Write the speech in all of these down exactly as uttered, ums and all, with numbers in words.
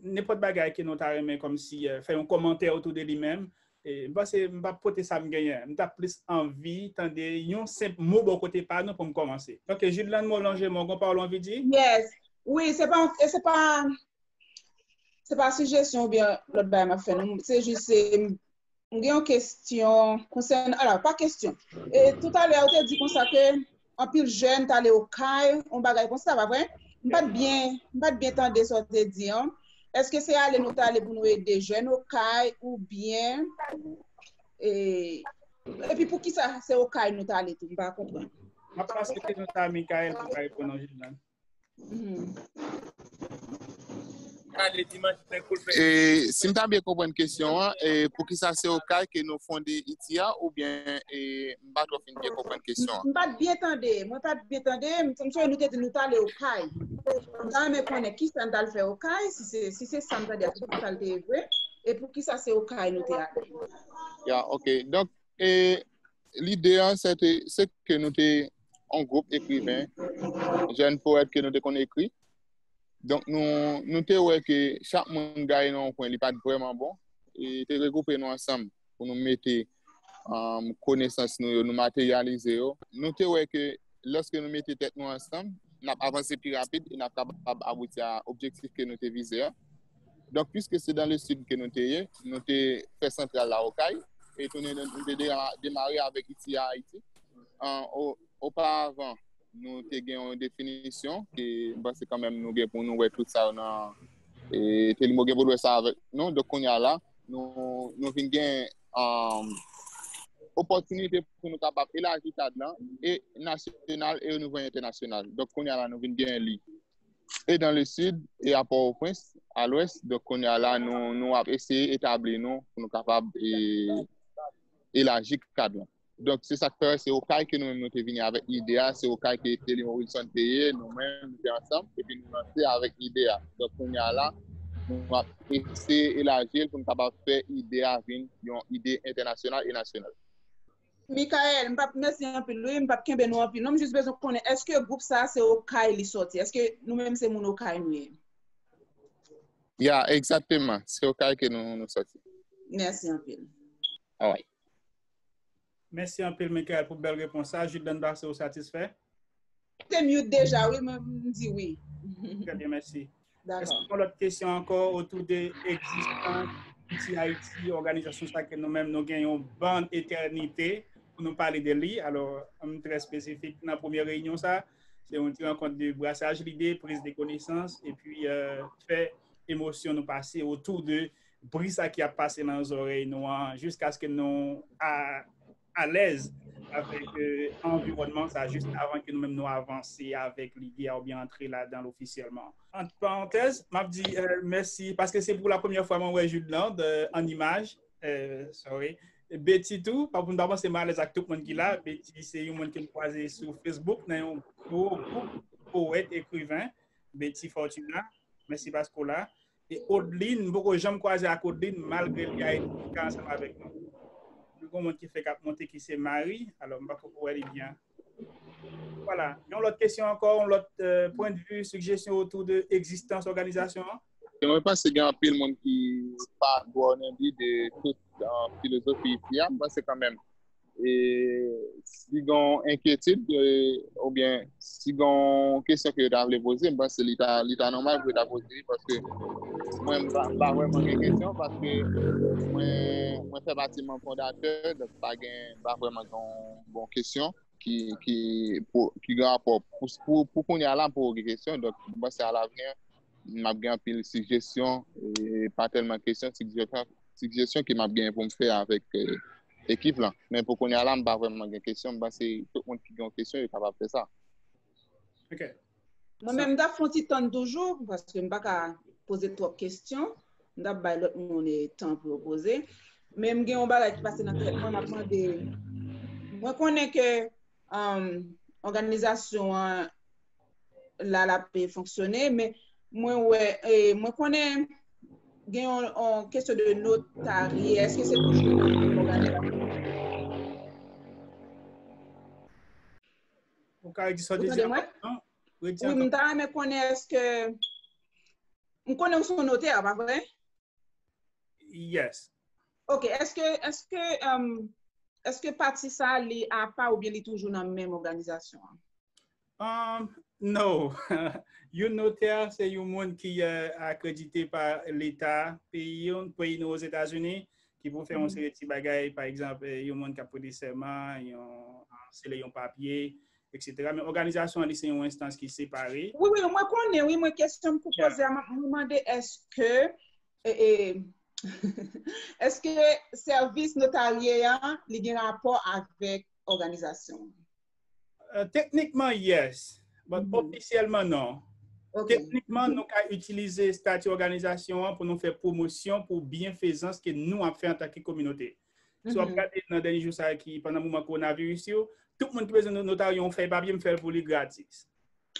nenpòt bagay ke nou ta renmen kòmsi, eh, fè yon kòmantè otou de li menm. E, m panse m p ap pote sa m genyen. M t ap plis anvi tande yon senp mo bò kote pa nou pou m kòmanse. Ok, Judeland Molonge, mon gon pawòl w anvi di? Yes. Wi, se pa, se pa, se pa sijesyon oubyen lòt bagay m ap fè, non. Se jis, se, m gen yon kesyon konsènan, alò, pa kesyon. E, toutalè, ou te di konsa ke anpil jèn t ale Okay, yon bagay konsa, pa vre? M pa t byen, m pa t byen tande sa w te di an. Èske se ale nou t ale pou nou ede jèn Okay oubyen, e, epi poukisa se Okay nou t ale tou? M pa konprann. M ap pase kesyon sa a Michael pou ka reponn an Judeland. Mhm. E si m ta byen konprann kesyon an, e poukisa se Okay ke nou fonde ITIA oubyen e m pa twò fin byen konprann kesyon an? M pa t byen tande, mwen pa t byen tande, m sanble nou te di nou t ale Okay. M ta renmen konnen kisa n t al fè Okay, si se, si se sa m tande a, si se sa l te ye vre, e poukisa se Okay nou te ale? Ya, ok. Donk, e lide an, se te, se ke nou te yon gwoup ekriven, jèn powèt ke nou te konn ekri. Donk, nou, nou te wè ke chak moun gaye nan yon kwen, li pa t vrèman bon. E te regwoupe nou ansanm pou nou mete, um, konesans nou yo, nou materyalize yo. Nou te wè ke lòske nou mete tèt nou ansanm, n ap avanse pi rapid e n ap kapab abouti a objektif ke nou te vize a. Donk, piske se dans le sud ke nou te ye, nou te fè santral la Okay, e tounen nou te de-, demare avèk ITIA Ayiti. An, o-, oparavan, nou te gen yon definisyon ke m panse kanmenm nou gen pou nou wè tout sa yo nan, e, Telimo gen pou l wè sa avèk nou. Donk, kounye a la, nou, nou vin gen, um, opòtinite pou nou kapab elaji kad lan e nasyonal e o nivo entènasyonal. Donk, kounye a la, nou vin gen li e dans le sud e a Pòtoprens, a lwès. Donk, kounye a la, nou, nou ap eseye etabli nou pou nou kapab, e, elaji kad lan. Donk, se sa k fè se Okay ke nou menm nou te vini avèk ide a, se Okay ke Telimo Wilson te ye, nou menm nou te ansanm, epi nou lanse avèk ide a. Donk, kounye a la, nou ap eseye elaji l pou nou kapab fè ide a vin yon ide entènasyonal e nasyonal. Michael, m p ap, mèsi anpil, wi, m p ap kenbe nou anpil. Non, m jis bezwen konnen, èske gwoup sa a se Okay li sòti? Èske nou menm se moun Okay nou ye? Ya, egzakteman. Se Okay ke nou, nou sòti. Mèsi anpil. Alright. Mèsi anpil, Michael, pou bèl repons sa. Judeland, èske w satisfè? Te mute deja, wi, mwen m di wi. Trè byen, mèsi. Dakò. Èske yon lòt kesyon ankò otou de egzistans ITIA Ayiti, òganizasyon sa ke nou menm nou gen yon bann etènite pou nou pale de li? Alò, m trè espesifik nan premyè reyinyon sa, se yon ti rankont de brasaj lide, priz de konesans, epi, euh, fè emosyon nou pase otou de bri sa ki ap pase nan zòrèy nou an, jiskaske nou a, alèz avèk, euh, anviwònman sa, jis avan ke nou menm nou avanse avèk lide a oubyen antre ladan l ofisyèlman. Ant parantèz, m ap di, euh, mèsi, paske se pou la premyè fwa mwen wè Judeland, euh, an imaj, euh, sorry. Betty tou, pa pou n pa panse m alèz ak tout moun ki la, Betty se yon moun ke m kwaze sou Facebook, nan yon gwo gwoup powèt, ekriven, Betty Fortuna. Mèsi paske w la. E Odeline, m poko janm kwaze ak Odeline, malgre li Ayiti, li ka ansanm avèk nou. Nou gen yon moun ki fèk ap monte ki se Marie, alò m pa poko wè li byen. Vwala. Yon lòt kesyon ankò, yon lòt, euh, pwennvi, sigjesyon otou de egzistans òganizasyon an? E mwen panse gen anpil moun ki pa dwòl nan lide tout, euh, filozofi ITIA, m panse kanmenm. E si gen yon enkyetid, e, oubyen si gen yon kesyon ke yo ta vle poze, m panse li ta, li ta nòmal pou yo ta poze li, paske mwen, m pa, m pa vrèman gen kesyon, paske mwen, mwen fè pati manm fondatè, donk pa gen, pa vrèman gen yon bon kesyon ki, ki, pou, ki gen rapò. Pou, pou, pou kounye a la, m poko gen kesyon, donk m panse alavni, m ap gen anpil sigjesyon, e pa tèlman kesyon, sigjesyon, sigjesyon ke m ap gen pou m fè avèk, e, ekip lan. Men pou kounye a la, m pa vrèman gen kesyon. M panse tout moun ki gen yon kesyon, yo kapab fè sa. Ok. Mwen menm, m t ap fè yon ti tann toujou, paske m pa ka poze twòp kesyon. M t ap bay lòt moun, e, tan pou yo poze. Men m gen yon bagay ki pase nan tèt mwen, m ap mande. Mwen konnen ke, um, òganizasyon an la, l ap fonksyone, men mwen wè, e, mwen konnen gen yon, yon kesyon de notarye. Èske se toujou òganizasyon? Ou ka redi sa w te di ankò? Non? Redi ankò. Wi, m ta renmen konnen èske M konnen w se yon notè, pa vre? Yes. Ok, èske, èske, um, èske pati sa li apa oubyen li toujou nan menm òganizasyon an? Um, no. Yon notè se yon moun ki uh, akredite pa leta peyi peyi nou Ozetazini ki pou fè yon seri ti bagay, pa egzanp, yon moun k ap prete sèman, yon sele yon papye, et cetera. Men òganizasyon an li se yon enstans ki separe. Wi, wi, mwen konnen, wi, mwen kesyon m pou poze a, mwen mande èske e, e, èske sèvis notarye a li gen rapò avèk òganizasyon an? Uh, teknikman, yes. But mm -hmm. Ofisyèlman, non. Okay. Teknikman, nou ka itilize estati òganizasyon an pou nou fè pwomosyon pou byenfezans ke nou ap fè antanke kominote. So, ap gade nan dènye jou sa ki pandan moman kowonaviris yo, tout moun ki bezwen notarye yon fèy papye, m fè l pou li gratis.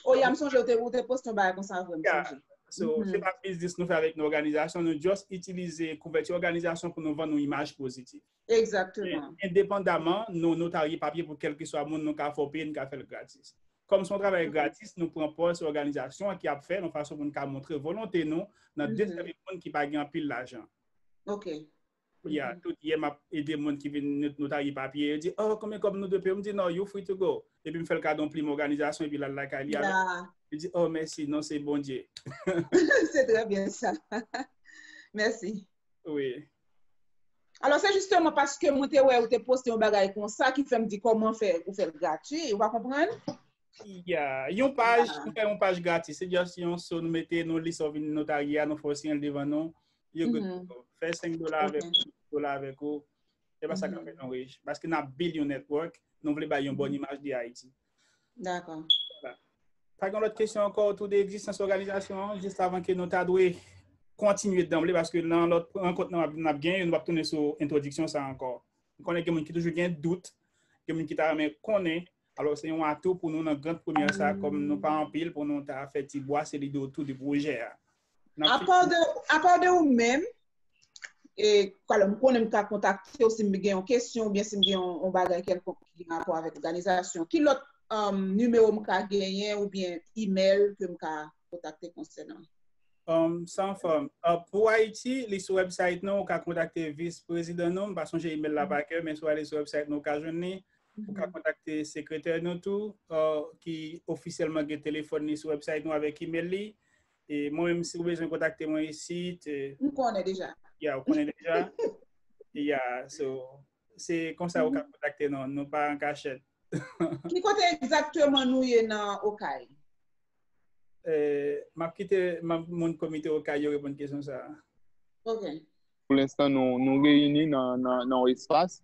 O ya, m sonje ou te, ou te poste yon bagay konsa vre, m sonje. So, se pa biznis nou fè avèk nou òganizasyon, nou just itilize kouvèti òganizasyon pou nou vann yon imaj pozitif. Egzakteman. Endepandaman, nou notarye papye pou kèlkeswa moun nou ka fè w peye, nou ka fè l gratis. Kòm se yon travay gratis, nou pran pòz se òganizasyon an ki ap fè l yon fason pou nou ka montre volonte nou nan desèvi moun ki pa gen anpil lajan. Ok. Ya, tout yè m ap ede moun ki vin notarye papye, yo di, oh, konbyen kòb nou dwe peye? M di, no, you free to go. Epi m fè l kado yon plim òganizasyon, epi l al lakay li avè l. Li di, oh, mèsi, non, se Bondye. Se trè byen sa. Mèsi. Wi. Alò, se jisteman paske mwen te wè ou te poste yon bagay konsa ki fè m di kòman fè ou fè l gratui, ou pa konprann? Ya, yon paj, nou fè yon paj gratis. Se just yon so nou mete nou lis ou vin notarye a, nou fè w siyen l devan nou. You good to go. Fè senk dola avèk ou, dola avèk ou. Se pa sa k ap fè nou rich. Paske n ap build yon network, nou vle bay yon bòn imaj de Ayiti. Dakò. Pa gen lòt kesyon ankò otou de egzistans òganizasyon an, jis avan ke nou ta dwe kontinye danble, paske nan lòt rankont n ap genyen, nou p ap tounen sou entwodiksyon sa ankò. M konnen gen moun ki toujou gen dout, gen moun ki ta renmen konnen, alò se yon atou pou nou nan gran premyè sa, kòm nou pa anpil pou nou ta fè ti bwase lide otou de pwojè a. Apa de, apa de ou menm, e, alò, m konnen m ka kontakte w si m gen yon kesyon oubyen si m gen yon, yon bagay kèlkonk ki gen rapò avèk òganizasyon. Ki lòt um, nimewo m ka genyen oubyen imèl ke m ka kontakte konsènan? Um, san fòm. Uh, pou Ayiti, li sou website nou, ou ka kontakte vis prezidan nou, m pa sonje imèl la pa kè, men si w ale sou website nou, ou ka jwenn li. Ou ka kontakte sekretè nou tou, uh, ki ofisyèlman gen telefòn li sou website nou avèk imèl li. E mwen menm, si w bezwen kontakte mwen isit, e, M konnen deja. Ya, ou konnen deja. Ya, so, se konsa ou ka kontakte nou, nou pa an kachèt. Ki kote egzakteman nou ye nan Okay? Eh, m ap kite m ap moun komite Okay yo reponn kesyon sa a. Ok. Pou lenstan, nou, nou reyini nan, nan, nan yon espas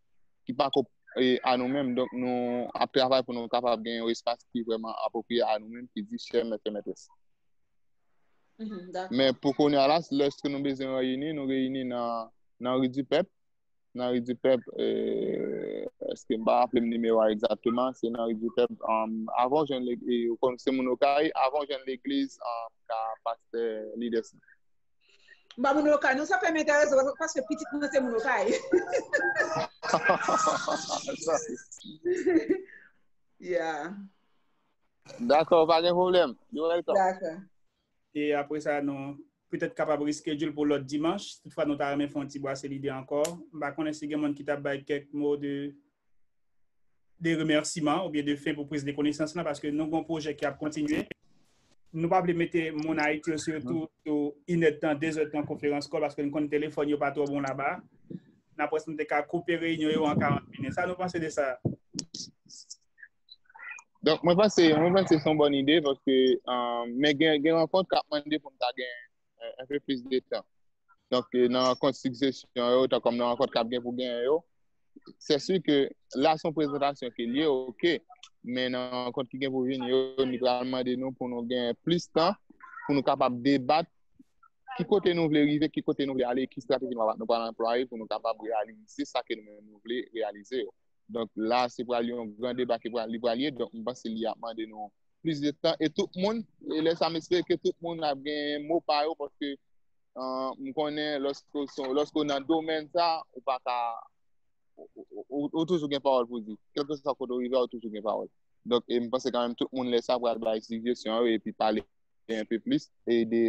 ki pako e, a nou menm. Donk, nou ap travay pou nou kapab gen yon espas ki vrèman apwopriye a nou menm, ki di chè mèt e mètrès. Mhm, dakò. Men pou kounye a la, lèske nou bezwen reyini, nou reyini nan, nan Ri di Pèp. Nan Ri di Pèp, e, èske m pa raple m nimewo a egzakteman, se nan Ri di Pèp, um, avan w jwenn legliz, ou konn se moun Okay, avan w jwenn legliz, um, ka pastè Lidès. M pa moun Okay, non, sa fè m enterese, paske pitit mwen se moun Okay. Yeah. Dakò, pa gen pwoblèm. You're welcome. Dakò. E apre sa, nou petèt kapab reschedule pou lòt dimanch. Toutfwa, nou ta renmen fè yon ti bwase lide ankò. M pa konnen si gen moun ki t ap bay kèk mo de, de remèsiman oubyen de fen pou priz de konesans lan, paske nou gen yon pwojè ki ap kontinye. Nou pa vle mete moun Ayiti yo, sitou sou inèdtan, dezèdtan konferans kòl, paske nou konn telefòn yo pa twò bon laba. N ap wè si nou te ka koupe reyinyon yo an karant minit. Sa nou panse de sa? Donk, mwen panse, mwen panse se yon bòn ide, paske, um, men gen, gen rankont k ap mande pou n ta gen, eh, un peu plus de temps. Donk, eh, nan rankont sikesyon yo, tan kòm nan rankont k ap gen pou genyen yo, se si ke la se yon prezantasyon ke l ye, ok, men nan rankont ki gen pou vini yo, li pral mande nou pou nou gen plis tan, pou nou kapab debat ki kote nou vle rive, ki kote nou vle ale, ki estrateji nou pral, nou pral anplwaye pou nou kapab reyalize sa ke nou menm nou vle reyalize yo. Donk, la, se pral yon gran deba ki pral, li pral ye. Donk, m panse li ap mande nou plis de tan. E tout moun, e lè sa, m espere ke tout moun ap gen mo pa yo, paske, euh, m konnen lòske w se, lòske w nan domèn sa, ou pa ka, ou, ou, ou, ou toujou gen pawòl pou di. Kèlkeswa kote w rive a, ou toujou gen pawòl. Donk, e m panse kanmenm tout moun lè sa pral bay sijesyon yo epi pale un peu plus e de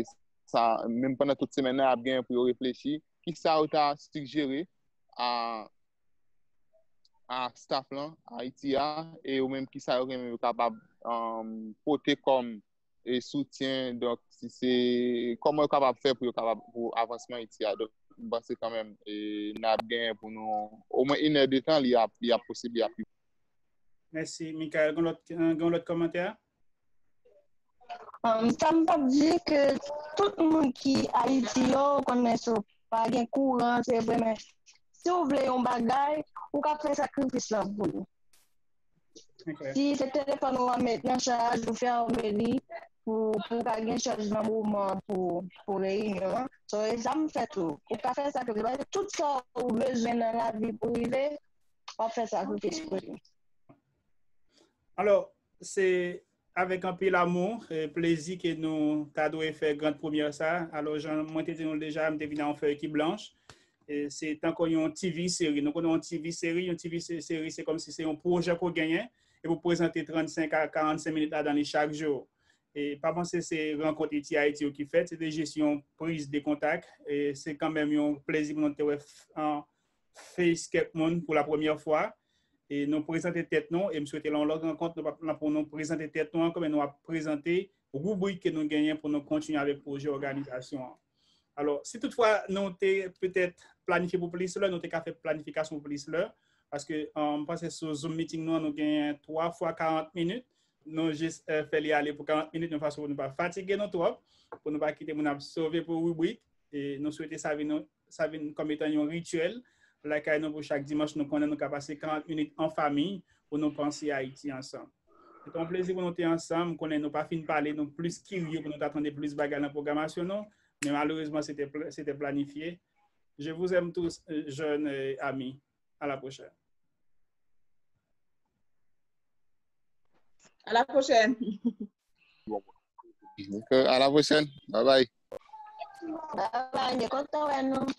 sa, menm pandan tout semèn nan, y ap gen pou yo reflechi. Kisa yo ta sijere a, a staff lan, Ayiti a, e yo menm kisa yo renmen yo kapab, um, pote kòm e soutyen, donk, si se, kòman yo kapab fè pou yo kapab, pou avansman Ayiti a. Donk, m panse kanmenm, e, n ap gen pou nou, omwen inè de tan, li ap, li ap posib, li ap. Mèsi, Michael. Gen lòt, gen lòt kòmantè? Um, sa m t ap di ke tout moun ki Ayiti yo, konnen si w pa gen kouran, se vre, men si w vle yon bagay, ou ka fè sakrifis lan pou li. Si se telefòn ou an met nan chaj, ou fèmen li pou, pou w ka gen chaj nan moman pou, pou reyinyon an. So, e sa m fè tou. Ou ka fè sa ke ou vle. Tout sa ou bezwen nan lavi pou rive, w ap fè sakrifis pou li. Alò, se avèk anpil amou e plezi ke nou ta dwe fè grand premyè sa. Alò, jan mwen te di nou deja, m te vin a yon fèy ki blanch. E se tankou yon T V seri. Nou konnen yon T V seri, yon T V se- seri, se kòmsi se yon pwojè ke w genyen, e pou prezante trannsenk a karannsenk minit ladan li chak jou. E pa panse se rankont Iti Ayiti yo ki fèt, se te jis yon priz de kontak. E se kanmenm yon plezi pou nou te wè f- an face kèk moun pou la premyè fwa. E nou prezante tèt nou, e m swete lan yon lòt rankont, nou p ap lan pou nou prezante tèt nou ankò, men nou ap prezante ribrik ke nou genyen pou nou kontinye avèk pwojè òganizasyon an. Alò, si toutfwa nou te petèt planifye pou plis lè, nou te ka fè planifikasyon pou plis lè, paske, um, m panse sou Zoom meeting nou an, nou genyen twa fwa karant minit. Nou jis, eh, fè li ale pou karant minit, yon fason pou nou pa fatige nou twòp, pou nou pa kite moun ap sove pou ribrik. E nou swete sa vin, sa vin kòm etan yon rityèl lakay nou pou chak dimanch nou konnen nou ka pase karant minit an fanmi pou nou panse Ayiti ansanm. Se te yon plezi pou nou te ansanm. M konnen nou pa fin pale, nou plis kirye pou nou ta tande plis bagay nan pwogramasyon nou, men malerezman, se te pla- se te planifye. Je vous aime tous, euh, jeunes, euh, amis. À la prochaine. À la prochaine. Ok, à la prochaine. Bye bye. Bye bye, mwen kontan wè nou.